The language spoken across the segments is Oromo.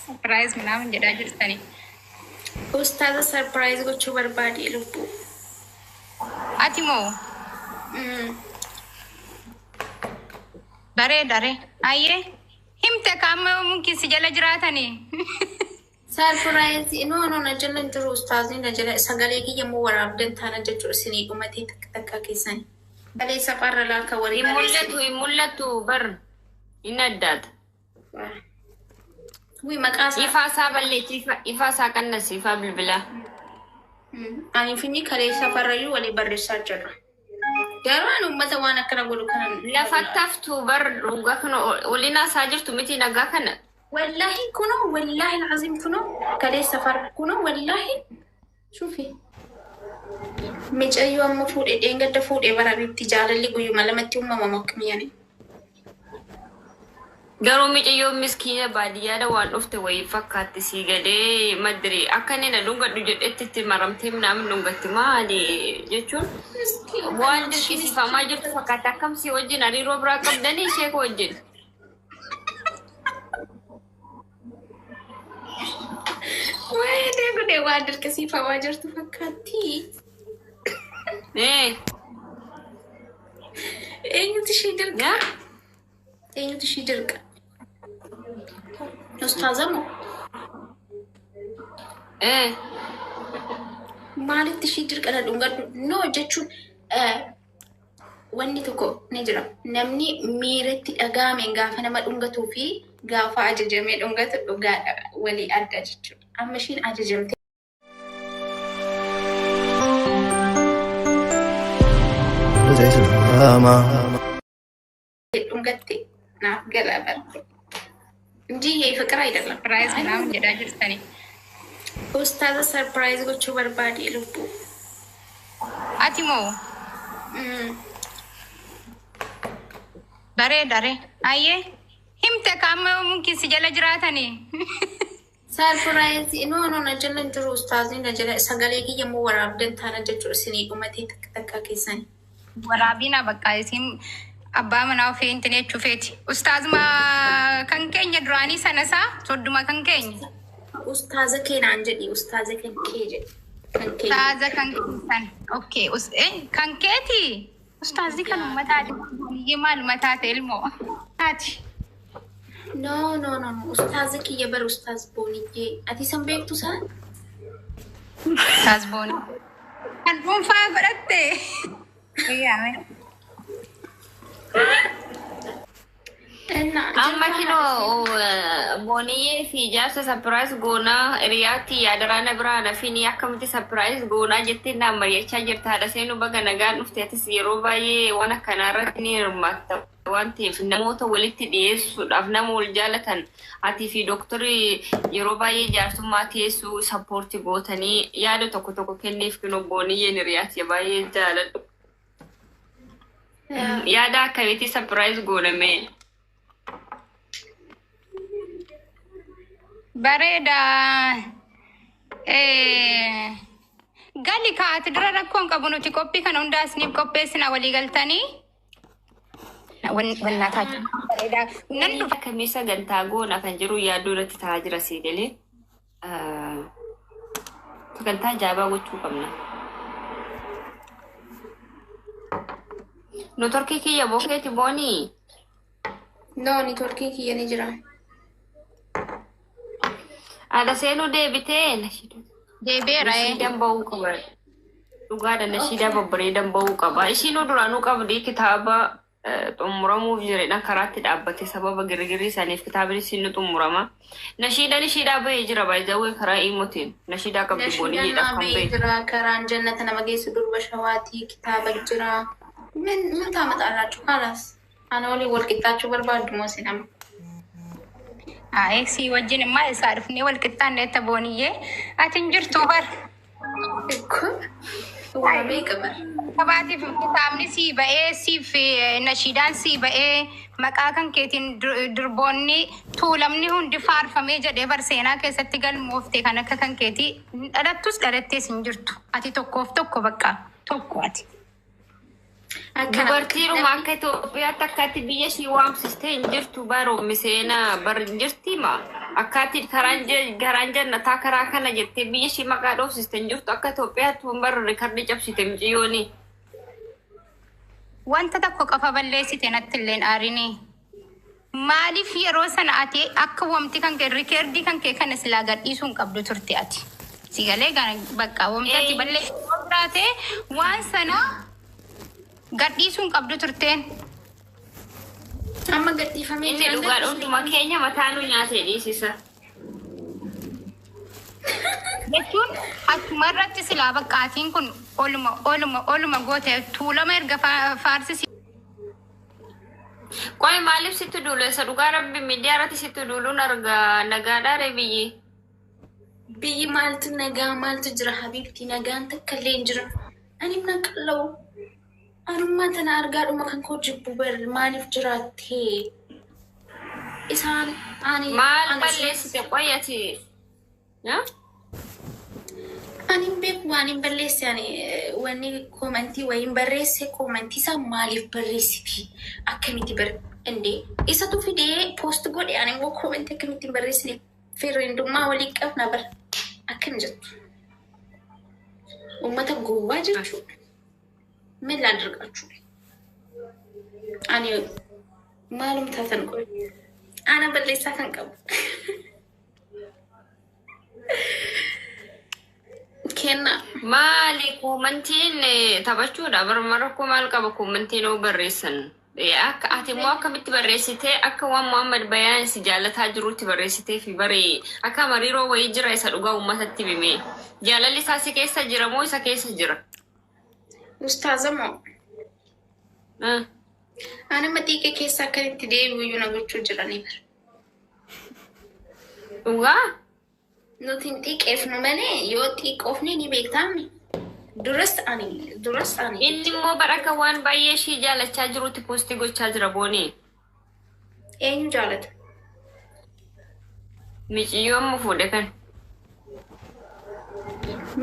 Surprise ምናምን jedhaa jirtani. Ustaaza surprise gochuu barbaade lubbuu. Ati moo bareeda re. Ayyee himte kaama mumkin si jala jiraatanii. Surprise no no na jala hin jiru ustaazni na jala sagalee kiyya immoo waraabdan taana jechuudha isinii dhumatee takka takka keessani. Galee safarra laaka walii Hin mul'atu, hin mul'atu bar hin addaata. Wii maqaa isaa. Ifaa isaa balleechi, ifaa isaa qannasi, ifaa bilbilaa. Ani finni kalee safarrayyuu walii barreessaa jirra. Garuu ani uummata waan akkana godhu kana. Lafatti haftuu bar dhugaa kana waliin haasaa jirtu miti nagaa kana. Wallahi kunoo, wallahi alazim kunoo, kalee safar kunoo, wallahi shufi. Micayyoo amma fuudhee dheengadda fuudhee bara bitti jaalalli guyyuma lamatti uumamamu akkamiyyani. Garuu micayyoon miskiina baadiyyaadha waan dhufte wayii fakkaatti sii gadee madiri akka inni na dhungadhu jedhetti itti maramtee minaamin dhungatti maali jechuun waan dirqisiifamaa jirtu fakkaatti. Akkam si wajjin hariiroo biraa qabdanii ishee wajjin? Waayee godhee waan dirqisiifamaa jirtu fakkaatti. Ee. Eenyutu ishee dirqa? Yaa. Eenyutu ishee dirqa? Ustaaza moo? Ee. Maalitti ishee dirqa na dhungadhu? No jechuun wanni tokko ni jira. Namni miiratti dhaga'ameen gaafa nama dhungatuu fi gaafa ajajamee dhungatu dhugaadha walii adda jechuudha. Amma ishiin ajajamtee dhungatte naaf gala barre. እንጂ ይሄ ፍቅር አይደለም። Surprise ምናምን jedhaa jirtani. Ustaaza surprise gochuu barbaade lubbuu. Ati moo bareeda re. Ayyee himte kaama mumkin si jala jiraatanii. Surprise no no na jala hin jiru ustaazni na jala sagalee kiyya immoo waraabdan taana jechuudha isinii dhumatee takka takka keessani. Waraabina bakka isin abbaa manaa ofii hin jechuu feeti. Ustaazuma kan keenya duraanii sana isaa sodduma kan keenya. Ustaaza keenaan jedhi, ustaaza kan kee jedhi. Kan kee. Ustaaza kan keessan. Okay. Kan keeti. Ustaazni kan uummataati. Biyyee maaluma taate ilmoo. Taati. No no no no, ustaaza kiyya bara ustaaz Booniyyee. Ati san beektu isaan? Ustaaz Boonii. Kan dhuunfaa godhatte. Iyyaame. Amma kinoo Booniyyee fi jaarsa surprise goonaa hiriyaatti yaadaraana biraa nafiin akkamitti surprise goonaa jettee naan mari'achaa jirta. Haadha seenuu, baga nagaan dhufte. Atis yeroo baay'ee waan akkanaa irratti ni hirmaatta waan ta'eef namoota walitti dhiyeessuudhaaf nama wal jaalatan atii fi dooktarri yeroo baay'ee jaarsummaa teessuu support gootanii yaada tokko tokko kenneef. Kinoo Booniyyeen hiriyaatti baay'ee jaaladhu. Yaada akkamitti surprise gooname? Bareeda. Gali kaati dura rakkoon qabu, nuti qophii kana hundaa isiniif qopheessina walii galtanii. Wannaa taate. Bareeda. Nan dhufa. Akkamii sagantaa goona kan jiru yaaddoo irratti ta'aa jira sii galee. Sagantaa ajaa'ibaa gochuu qabna. Networkii kiyya bokeeti boonii. No, networkiin kiyya ni jira. Haadha seenuu deebitee Deebi'eera. Nashiidaan bahuu qaba. Dhugaadha, nashiidaa babbareedan bahuu qaba. Ishiinuu duraanuu qabdi kitaaba xumuramuuf jiredhaan karaatti dhaabbate sababa girgirii isaaniif kitaabni isiin ni xumurama. Nashiidaan ishiidhaa bahee jira baay'ee karaa iimotiin. Nashiidaa qabdi Nashiidaan booniyyeedhaaf naa kan bahee bahe. jira. Karaan jannata nama geessu durba shawaatii kitaaba jira. ምን ምን ታመጣላችሁ? خلاص ana waliin wal qixxaachuu barbaaddu moo isin amma? Ayi, si wajjin immoo isaa dhufnee wal qixxaanne booniyyee, ati hin jirtu bar. Waa meeqa bar? Qabaatiif kitaabni sii ba'ee, siif nashiidaan sii ba'ee, maqaa kan keetiin durboonni tuulamni hundi faarfamee jedhee bar seenaa keessatti galmoofte. Kan akka kan keetii dhalattus dhalattees hin jirtu. Ati tokkoof tokko, bakka tokko ati. Akkana Dubartiiruma akka Itoophiyaatti akkaatti biyya ishii waamsistee hin jirtu baroomi seenaa bar jirti ma akkaatti karaan jannataa karaa kana jettee biyya ishii maqaa dhoofsiste hin jirtu akka Itoophiyaatti bar rikardii cabsite miciyyooni. Wanta tokko qofa balleessite natti illeen aarini. Maaliif yeroo sana ati akka wamti kan kee rikeerdii kan kee kana silaa gadhiisuu hin qabdu turte ati. Sigalee gara bakka wamti ati balleessite yoo jiraate waan sana gadhiisuu hin qabdu turteen. Amma gadhiifamee Inni jiran dhugaa hunduma keenya mataa nu nyaatee dhiisisa. Jechuun achuma irratti silaa bakka atiin kun oluma oluma oluma goote tuulama erga faarsisi. Qoy maaliif sitti duulu isa dhugaa rabbi miidiyaa irratti sitti duuluun argaa nagaadhaa ree biyyi. Biyyi maaltu nagaa maaltu jira habiibti nagaan takka illee hin jiru. Ani na qal'oo. Anummaa tana argaadhuma kan koo jibbu bar maaliif jiraattee? Isaan ani Maal ani balleessite qoy ati? Ani hin beeku waan hin balleesse ani wanni koomantii wayiin barreesse koomantii isaa maaliif barreessiti akkamitti bar indee isatu fidee poost godhe ani immoo koomantii akkamitti hin barreessine firrindummaa walii qabna bar akkam jettu uummata gowwaa jechuudha ምን ላድርጋችሁ ani maalum taatan qoy ana balleessaa kan qabu kennaa. Maali koomantiin taphachuudha baruma rakkoo maal qaba koomantiin oo barreessan. Akka ati immoo akkamitti barreessitee akka waan Muhammad Bayaan si jaalataa jirutti barreessitee fi baree akka mariiroo wayii jira isa dhugaa uummatatti hime. Jaalalli isaa si keessa jira moo isa keessa jira? Ustaaza moo? Ani amma xiiqee keessa akka itti deebi'u iyyuu na gochuu jiranii bara. Dhugaa? Nuti hin xiiqeefnu malee yoo xiiqoofne ni beektaami. Duras ani duras ani. Inni immoo bara akka waan baay'ee ishii jaalachaa jirutti poostii gochaa jira boonii. Eenyu jaalata? Miciyyoo amma fuudhe kan.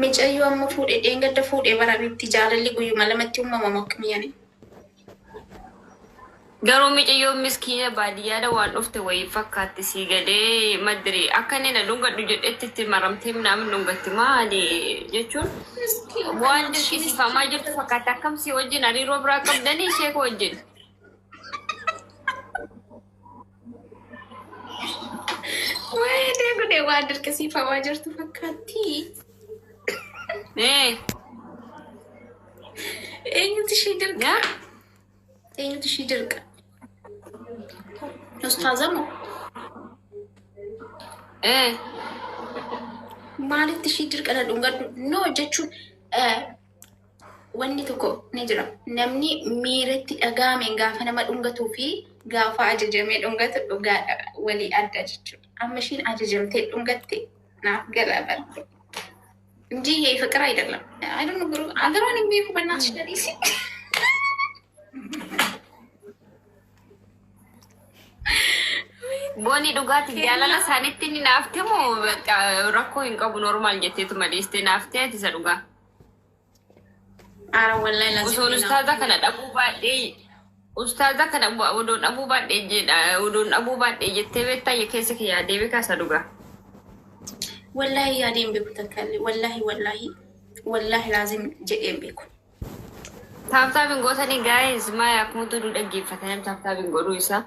Micayyoo amma fuudhe dheengadda fuudhee bara bitti jaalalli guyyuma lamatti uumamamu akkam yaani. Garuu miciyyoon miskiina baadiyyaadha waan dhufte wayii fakkaatti sii galee madiri akka inni na dhungadhu jedhetti itti maramtee minaamin dhungatti maali jechuun waan dirqisiifamaa jirtu fakkaatti akkam si wajjin hariiroo biraa qabdanii ishee koo wajjin. Waayee gudee waan dirqisiifamaa jirtu fakkaatti. Eenyutu ishee dirqa? Yaa? Eenyutu ishee dirqa? Ustaaza moo? Maalitti ishee dirqa na dhungadhu? No jechuun wanni tokko ni jira. Namni miiratti dhaga'ameen gaafa nama dhungatuu fi gaafa ajajamee dhungatu dhugaadha walii adda jechuudha. Amma ishiin ajajamtee dhungatte naaf gala barre. እንጂ ይሄ ፍቅር አይደለም። I don't know አገሯን የሚሄዱ በእናትሽ ለዲሲ Boonii dhugaati jaalala isaaniitti ni naafte moo rakkoo hin qabu normaal jetteetu maleessitee naaftee ati isa dhugaa. Ara wallahi lazim. Osoon ustaaza kana dhabuu baadhee ustaaza kana odoon dhabuu baadhee jedha odoon dhabuu baadhee jettee beektaa keessa kee yaadee beekaa isa dhugaa. Wallahi yaadeen beeku takka illee wallahi wallahi wallahi laazim jedheen beeku. Tap tap hin gootanii guys maa akkuma tuduu dhaggeeffatanii tap tap hin godhuu isaa.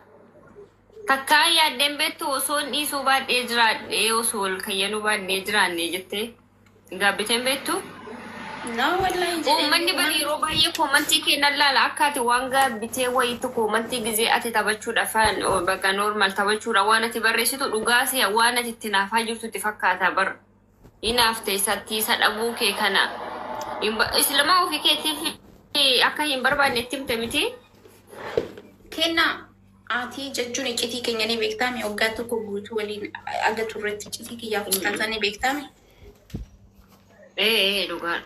Takkaa yaaddeen beektu osoo dhiisuu baadhee jiraadhee osoo ol kayyanuu baadhee jiraanne jettee gaabbiteen beektu. No wallahi jedheen. Uummanni bari yeroo baay'ee koomantii kennan laala akka ati waan gaabbitee wayiitu koomantii gizee ati taphachuudhaaf bakka normal taphachuudha waan ati barreessitu dhugaa si'a waan ati itti naafaa jirtu itti fakkaata bar. Hinaafte isatti isa dhabuu kee kana. Islamaa ofii keetiif akka hin barbaanne itti himte miti. Kennaa ati jechuun iccitii keenya ni beektaami waggaa tokko guutuu waliin aga turretti iccitii kiyyaaf ustaaza ni beektaami. Ee dhugaan.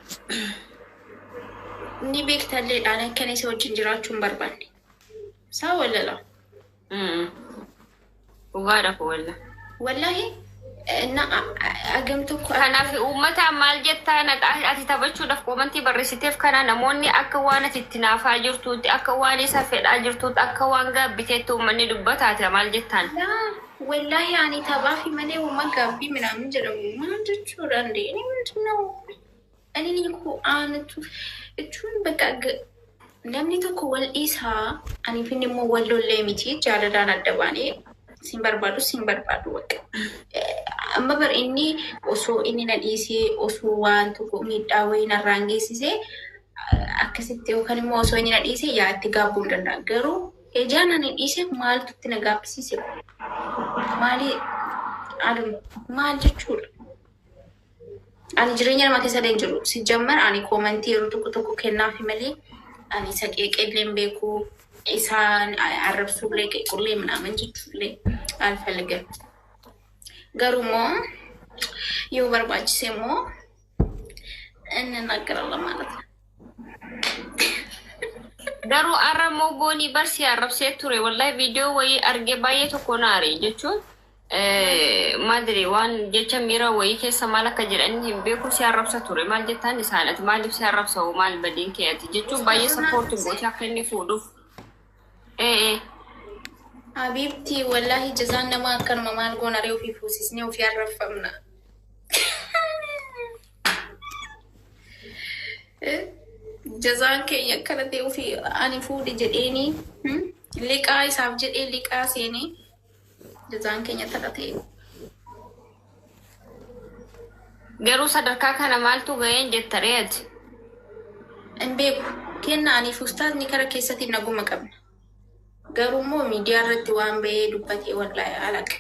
Ni beektalleedhaan akkan isa wajjin jiraachuu hin barbaanne. Saa walala. Dhugaadha koo walla. Wallahi Na agam tokko Kanaaf uummata maal jettaa ati taphachuudhaaf comment barreessiteef kana namoonni akka waan ati itti naafaa jirtuutti, akka waan isa fedhaa jirtuutti, akka waan gaabbiteetti uummanni dubbataate maal jettaan? Laa, wallaahi ani taphaaf malee uumaa gaabbii ምናምን jedhamu maal jechuudha እንዴ? እኔ ምንድን ነው እኔ እኮ aanatu jechuun bakka namni tokko wal dhiisaa, ani finni immoo wal lollee miti, jaalalaan adda baanee sin barbaadu sin barbaadu bakka. Amma bar inni osoo inni na dhiisee, osoo waan tokko miidhaa wayii narraan geessisee akkasitti, yookaan immoo osoo inni na dhiisee yaa itti gaabbuu hin danda'a. Garuu ejaan ani dhiise maaltu itti na gaabbisiise? Maali adu maal jechuudha? Ani jireenya nama keessa illee hin jiru. Si jammar ani comment yeroo tokko tokko kennaafi malee ani isa qeeqeellee hin beeku. Isaan arrabsuullee qeequllee ምናምን jechuullee አልፈልግም. Garuu immoo yoo barbaachise immoo እንናገራለን ማለት ነው። Garuu har'a immoo Boonii barsi arrabsee ture, wallahi viidiyoo wayii argee baay'ee tokko naare jechuun maadiri waan jecha miira wayii keessa maal akka jedhan hin beeku, si arrabsa ture. Maal jettaan isaan? Ati maaliif si arrabsa hoo, maal badiin kee ati jechuun baay'ee support gootee akka inni fuudhuuf. Ee. Habiibti, wallaahi jazaan namaa akkanuma. Maal goona ree, ofii fuusisnee ofii arrabfamna. Jazaan keenya akkana ta'e, ofii ani fuudhe jedheeni liqaa isaaf jedhee liqaa seenee jazaan keenya tana ta'e. Garuu sadarkaa kana maaltu ga'een jetta ree ati? Hin beeku. Kenna aniif ustaazni kara keessatti naguma qabna. Garuu immoo miidiyaa irratti waan bahee dubbatee wallaahi alaqa.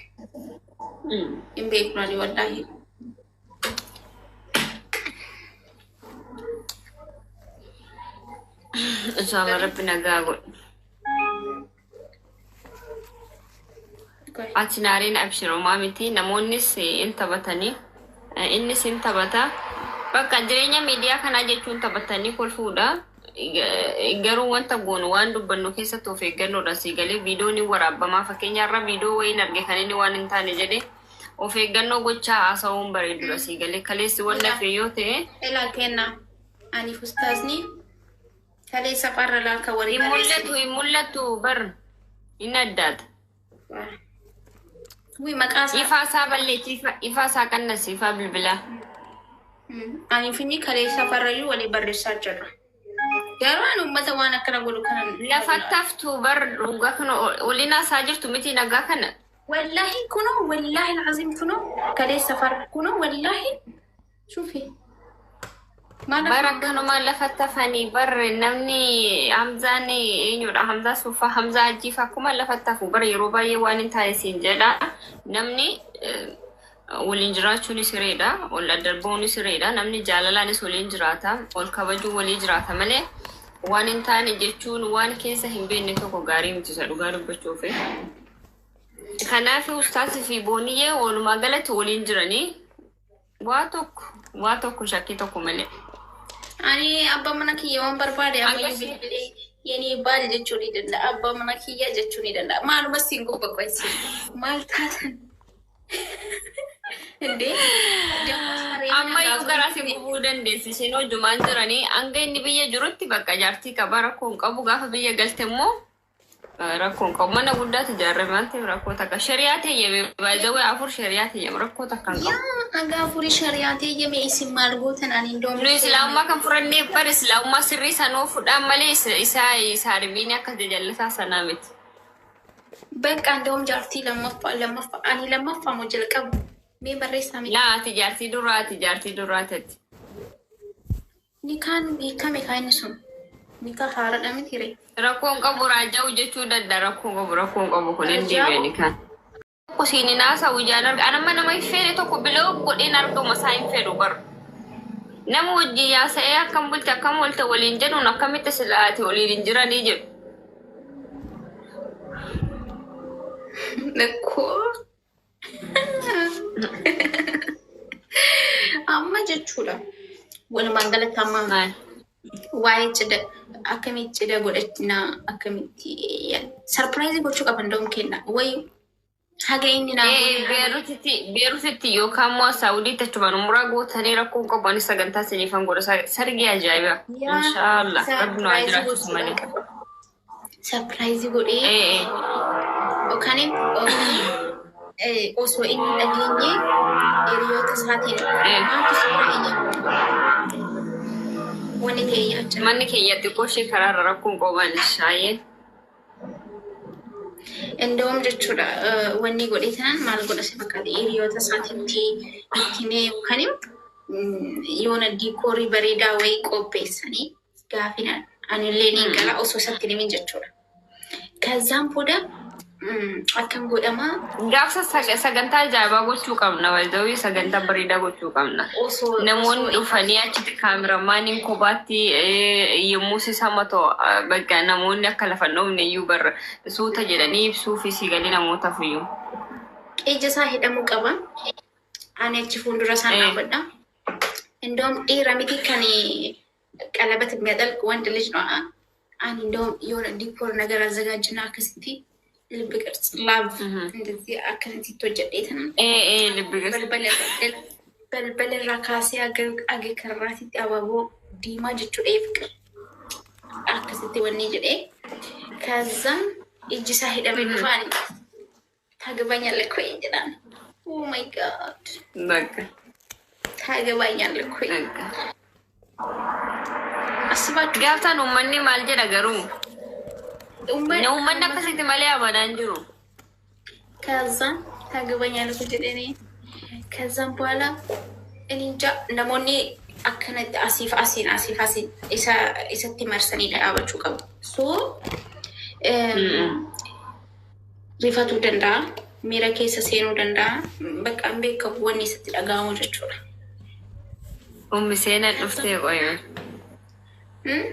Hin beeku ani wallaahi. Inshallah Rabbi nagaa godhu. Ati naariin abshirumaa miti, namoonnis hin taphatanii, innis hin taphata. Bakka jireenya miidiyaa kanaa jechuun taphatanii kolfuudha. Garuu wanta goonu waan dubbannu keessatti of eeggannoodha si galee. Viidiyoon hin waraabbamaa, fakkeenyaarra viidiyoo wayiin arge kan inni waan hin taane jedhe, of eeggannoo gochaa haasa'uun bareedudha si galee, kaleessi wanna hafe yoo ta'e. Ilaa kenna aniif ustaazni kaleessa farra laaka walii Hin mul'atu, hin mul'atu bar, hin addaata. Wi maqaa isaa. Ifaa isaa balleechi, ifaa isaa qannasi, ifaa bilbilaa. Aniif inni kaleessa farrayyuu walii barreessaa jirra. Garuu ani uummata waan akkana godhu kanan. Lafatti haftuu bar, dhugaa kana waliin haasaa jirtu miti nagaa kana. Wallahi kunoo, wallahi alazim kunoo kaleessa farra kunoo, wallahi shufi. Maal Bara akkanumaan lafatti hafanii bar, namni Hamzaan eenyudha? Hamzaa Suufaa, Hamzaa Ajjiifaa akkuma lafatti hafu bara yeroo baay'ee waan hin taane siin jedha. Namni waliin jiraachuun sireedha. Wal daddarbuun sireedha. Namni jaalalaanis waliin jiraata. Wal kabajuu walii jiraata malee waan hin taane jechuun waan keessa hin beekne tokko gaarii miti isa dhugaa dubbachuufi. Kanaaf ustaasii fi Booniyyee walumaa galatti waliin jiranii waa tokko waa tokko shakkii tokko malee. Ani abbaa mana kiyya waan barbaade ammayyuu Akkasii. bilbilee yeni baal jechuu ni danda'a. Abbaa mana kiyya jechuu ni danda'a. Maaluma siin gubba qoysi. Maal taatan? Indee? Ammayyuu garaa si gubuu dandeessi. Isheen hojumaan jiranii hanga inni biyya jirutti bakka jaartii qabaa rakkoo hin qabu. Gaafa biyya galte immoo rakkoo hin qabu. Mana guddaatu ijaarame waan ta'eef rakkoo takka. Shariyaa teeyyame baay'ee, afur shariyaa teeyyame, rakkoo takka hin qabu. Yaa hanga afurii shariyaa teeyyame, isin maal gootan? Ani indoom. Nu islaamummaa kan fudhannee bar, islaamummaa sirrii sanoo fudhaan malee isa isa harbiin akka jajallataa sanaa miti. Bakka indoom jaartii lammaffaa lammaffaa ani lammaffaa moo jalqabu? Mee barreessaa mee. Laa, ati jaartii duraati, jaartii duraati. Nikaan hiikame kaa inni sun. Nikaa haaraadha miti ree. Rakkoon qabu, raaja'u jechuu danda'a, rakkoon qabu, rakkoon qabu kun hin Raaja'u? deebi'ani kan. Tokko siin hin haasa'u ijaan arga. Anamma nama hin feene tokko biloo godheen argama isaa hin fedhu bar. Nama wajjin yaasa'ee akkam bulte, akkam oolte waliin jedhuun akkamitti silaate waliin hin jiranii jedhu. Lakkoo. Amma jechuudha. Walumaa galatti amma Maal? waa'ee cidha akkamitti cidha godhachinaa, akkamitti surprise gochuu qaban doom kenna wayi. Haga inni naa godhe Beerutitti Beerutitti yookaan immoo Saawudiitti achumaan umuraa gootanii rakkoo qabu ani sagantaa siniifan godha sargii ajaa'iba. Yaa Inshaallah rabbi nu haa surprise jiraachisu gochuudha malee. qaba. Surprise godhee yookaan osoo inni hin dhageenye hiriyoota isaatiin maaltu suuraa iyya wanni ta'e iyyaa jira. Manni keenya xiqqoo ishee karaarra rakkoon qaban shaayee. Indawam jechuudha wanni godhe tanaan maal godha si fakkaate hiriyoota isaatiitti itti himee yookaan yoona diikoorii bareedaa wayii qopheessanii gaafina anillee ni gala osoo isatti himin jechuudha. Kazaan booda akkam godhamaa Gaafsa sagantaa ajaa'ibaa gochuu qabna. Wayidawii sagantaa bareedaa gochuu qabna. osoo Namoonni dhufanii achitti kaameraamaaniin kophaatti yommuu si samatu bakka namoonni akka lafa hin dhoofne iyyuu barra suuta jedhanii ibsuu fi siigalii namootaaf iyyuu. Ija isaa hidhamuu qaba. Ani achi fuuldura isaan dhaabbadha. Indoom dhiira miti kan ቀለበት የሚያጠልቅ ወንድ ልጅ ነው። Ani እንደውም የሆነ decor ነገር አዘጋጅና akkasitti ልብ ቅርጽ love እንደዚህ akkasitti hojjedheetan Lubbi keessa. Balbala irraa kaasee aga karraatitti abaaboo diimaa jechuudha ፍቅር akkasitti wanni jedhee ከዛ ijji isaa hidhamee dhufaan ታገባኛለህ እኮ jedhaan. Oh my God. Bakka. ታገባኛለህ እኮ Bakka. አስባችሁ Gaafsan uummanni maal jedha garuu? Uummanni akkasitti malee amanaa hin jiru. ከዛ ታገባኛለህ እኮ jedhanii ከዛም በኋላ እኔ እንጃ namoonni akkanatti asiif asiin asiif asiin isa isatti marsanii dhaabachuu qabu. So rifatuu danda'a, miira keessa seenuu danda'a, bakka hin beekamu wanni isatti dhaga'amu jechuudha. Ummi seenaa dhuftee qoyme. Hmm?